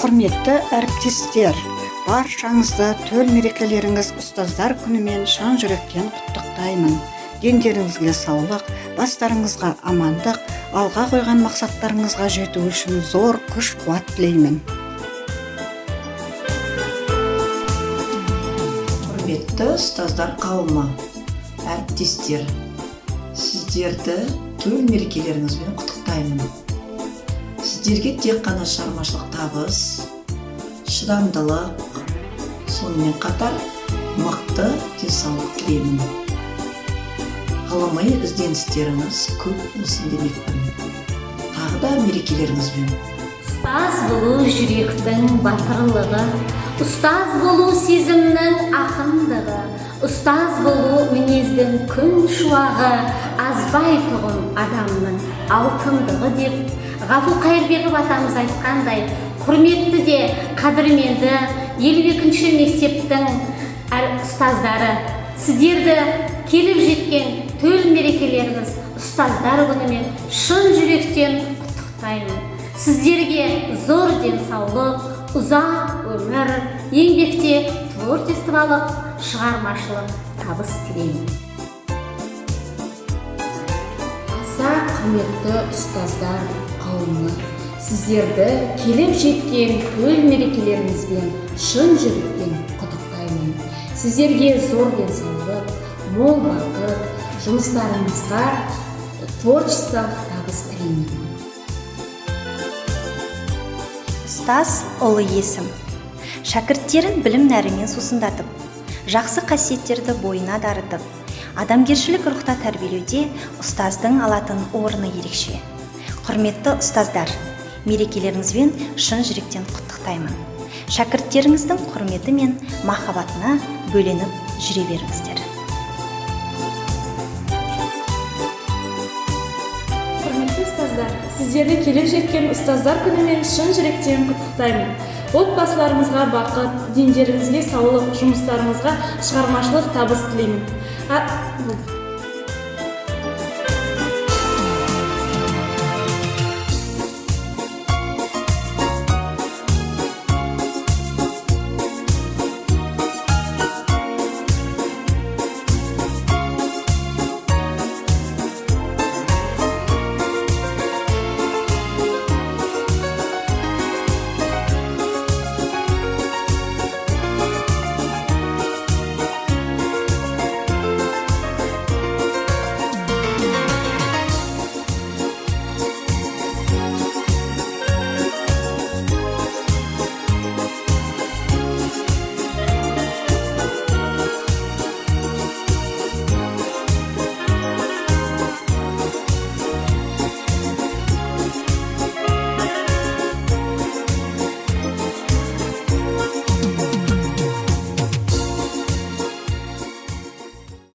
Құрметті әріптестер, баршаңызды төл мерекелеріңіз, Ұстаздар күнімен шын жүректен құттықтаймын. Дендеріңізге саулық, бастарыңызға амандық, алға қойған мақсаттарыңызға жету үшін зор күш қуат тілеймін. Құрметті ұстаздар қауымы, әріптестер, сіздерді төл мерекелеріңізбен құттықтаймын. Сіздерге тек қана шығармашылық табыс, шыдамдылық, сонымен қатар мықты денсаулық тілеймін. Ғылыми ізденістеріңіз көп болсын демекпін. Тағы да мерекелеріңізбен! Ұстаз болу – жүректің батырлығы, ұстаз болу – сезімнің ақындығы, ұстаз болу – мінездің күн шуағы, азбай тұғын адамның алтындығы деп Ғафу Қайырбеков атамыз айтқандай, құрметті де қадірменді 52-ші мектептің ұстаздары, сіздерді келіп жеткен төл мерекелеріңіз, Ұстаздар күнімен шын жүректен құттықтаймын. Сіздерге зор денсаулық, ұзақ өмір, еңбекте творчестволық, шығармашылық табыс тілеймін. Аса құрметті ұстаздар қауымы, сіздерді келіп жеткен төл мерекелеріңізбен шын жүректен құттықтаймын. Сіздерге зор денсаулық, мол бақыт, жұмыстарыңызға творчестволық табыс тілеймін. Ұстаз – ұлы есім. Шәкірттерін білім нәрімен сусындатып, жақсы қасиеттерді бойына дарытып, адамгершілік рухта тәрбиелеуде ұстаздың алатын орны ерекше. Құрметті ұстаздар, мерекелеріңізбен шын жүректен құттықтаймын. Шәкірттеріңіздің құрметі мен махаббатына бөленіп жүре беріңіздер. Құрметті ұстаздар, сіздерді келіп жеткен Ұстаздар күнімен шын жүректен құттықтаймын. Отбасыларыңызға бақыт, дендеріңізге саулық, жұмыстарыңызға шығармашылық табыс тілеймін.